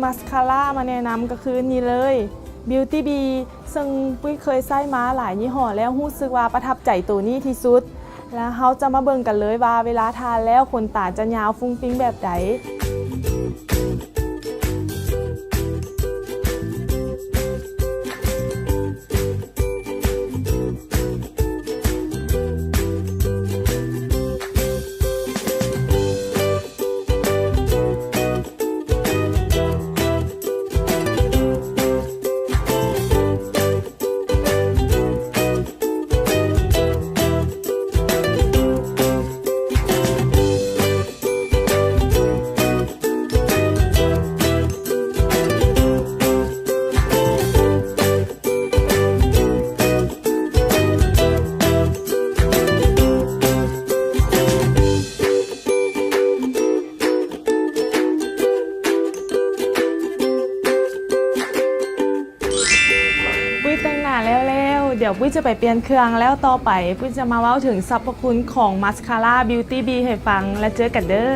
ມາສຄາຣາມາແນະນຳກໍຄືນີ້ເລີຍ Beauty Bee ເຊິ່ງປຸ້ຍເຄີຍໃຊ້ມາຫຼາຍຍີ່ຫໍ້ແລ້ວ ຮູ້ສຶກວ່າປະທັບໃຈໂຕນີ້ທີ່ສຸດ. ແລ້ວເຮົາຈະມາເບິ່ງກັນເລີຍວ່າເວລາທາແລ້ວຂົນຕາຈະຍາວຟຸ້ງຟິ້ງແບບໃດ. ປຸ້ຍແຕ່ງໜ້າແລ້ວແລ້ວ ດຽວປຸ້ຍຈະໄປປ່ຽນເຄື່ອງ ແລ້ວຕໍ່ໄປປຸ້ຍຈະມາເວົ້າເຖິງສັບພະຄຸນຂອງມາສຄາຣາ Beauty Bee ໃຫ້ຟັງ ແລ້ວເຈີກັນເດີ້.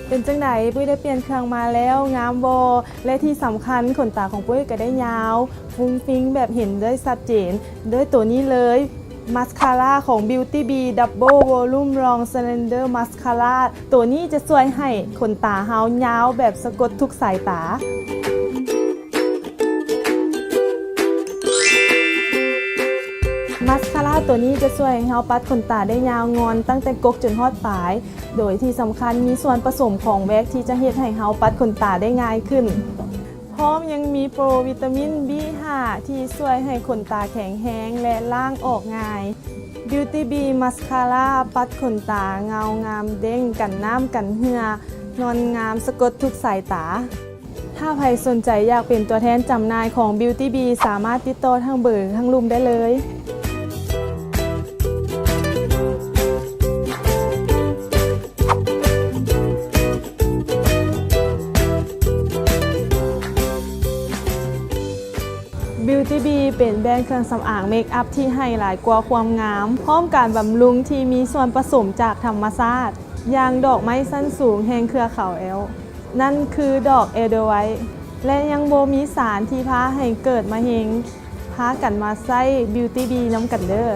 ເປັນຈັ່ງໃດ? ປຸ້ຍໄດ້ປ່ຽນເຄື່ອງມາແລ້ວ ງາມບໍ່? ແລະທີ່ສຳຄັນ ຂົນຕາຂອງປຸ້ຍກໍໄດ້ຍາວຟຸ້ງຟິ້ງແບບເຫັນໄດ້ຊັດເຈນ ດ້ວຍໂຕນີ້ເລີຍ ມາສຄາຣາຂອງ Beauty Bee Double Volume Long Slender Mascara. ໂຕນີ້ຈະຊ່ວຍໃຫ້ຂົນຕາເຮົາຍາວແບບສະກົດທຸກສາຍຕາ. ມາສຄາຣາໂຕນີ້ຈະຊ່ວຍໃຫ້ເຮົາປັດຂົນຕາໄດ້ຍາວງ່ອນຕັ້ງແຕ່ກົກຈົນຮອດປາຍ ໂດຍທີ່ສຳຄັນມີສ່ວນປະສົມຂອງແວັກທີ່ຈະເຮັດໃຫ້ເຮົາປັດຂົນຕາໄດ້ງ່າຍຂຶ້ນ. ພ້ອມຍັງມີໂປຣວິຕາມິນ ບີຫ້າ ທີ່ຊ່ວຍໃຫ້ຂົນຕາແຂງແຮງ ແລະ ລ້າງອອກງ່າຍ. Beauty Bee Mascara ປັດຂົນຕາເງົາງາມເດັ່ງ ກັນນ້ຳກັນເຫື່ອ ນອນງາມສະກົດທຸກສາຍຕາ. ຖ້າໃຜສົນໃຈຢາກເປັນຕົວແທນຈຳໜ່າຍຂອງ Beauty Bee ສາມາດຕິດຕໍ່ທາງເບີທາງລຸ່ມໄດ້ເລີຍ. Beauty Bee ເປັນແບຣນເຄື່ອງສຳອາງເມກອັບທີ່ໃຫ້ຫຼາຍກວ່າຄວາມງາມ, ພ້ອມການບຳລຸງທີ່ມີສ່ວນປະສົມຈາກທຳມະຊາດ, ຢ່າງດອກໄມ້ຊັ້ນສູງແຫ່ງເຄືອເຂົາແອວ, ນັ້ນຄືດອກ Edelweiss ແລະ ຍັງບໍ່ມີສານທີ່ພາໃຫ້ເກີດມະເຮັງ. ພາກັນມາໃຊ້ Beauty Bee ນຳກັນເດີ້.